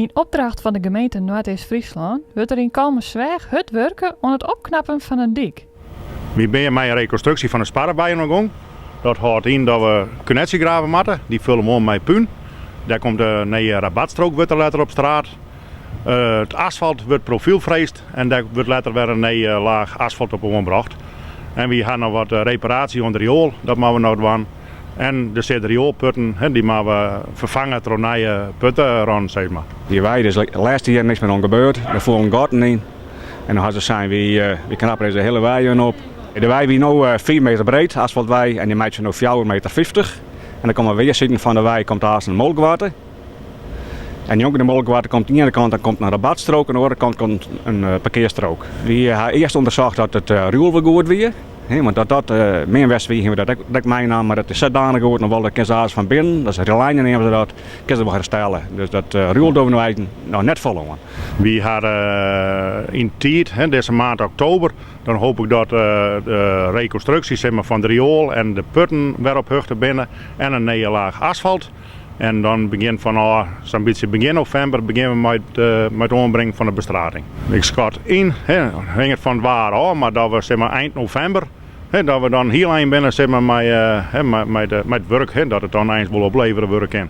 Yn opdracht fan de gemeente Noardeast-Fryslân wurdt der yn Kollumersweach hurd wurke oan it opknappen fan in dyk. Wy binne mei in rekonstruksje fan de Sparrewei oan 'e gong. Dat hâldt yn dat we cunetsje grave moatte. Dy fulle we oan mei pún. Dêr komt in nije rabatstrook wurdt der letter op straat. It asfalt wurdt profylfreesd en dêr wurdt letter wer in nije laach asfalt op oanbrocht. En wy ha noch wat reparaasje oan de rioel, dat moatte we noch dwaan. En der sitte rioelputten, dy moatte we ferfange troch nije putterannen sis mar. Dy wei, der is de lêste jierren niks mear oan gebeurd. Der foelen gatten yn. En dan ha se sein, wy knappe dizze hiele wei op. De wei wie no 5 meter breed, asfaltwei, en dy meitsje no fjouwer meter 50. En dan komme weerszijden fan de wei komt aanst in molkgoatte. En njonken de molkgoatte komt oan de iene kant dan komt in rabatstrook, en oan de oare kant komt in parkearstrook. Wy ha earst ûndersocht dat it rioel wol goed wie. Want dat dat min west wie, hiene we dat ek meinaam, mar dat is sadanich goed noch wol, dat kinne se aanst fan binnen, dat is relijnen neame se dat, kinne se wol herstelle. Dus dat rioel dogge we no eigentlik noch net folle oan. Wy ha yn tiid, dizze maand oktober, dan hoop ik dat de rekonstruksje zeg maar, fan de rioel en de putten wer op hichte binne en in nije laach asfalt. En dan begjin fanôf sa'n bytsje begjin novimber begjinne we mei it, mei it oanbringen fan de bestrating. Ik skat yn, hinget fan it waar ôf, mar dat we zeg maar, ein novimber, dat we dan hiel ein binne zeg maar, mei, mei, mei it wurk, dat it dan eins wol oplevere wurde kin.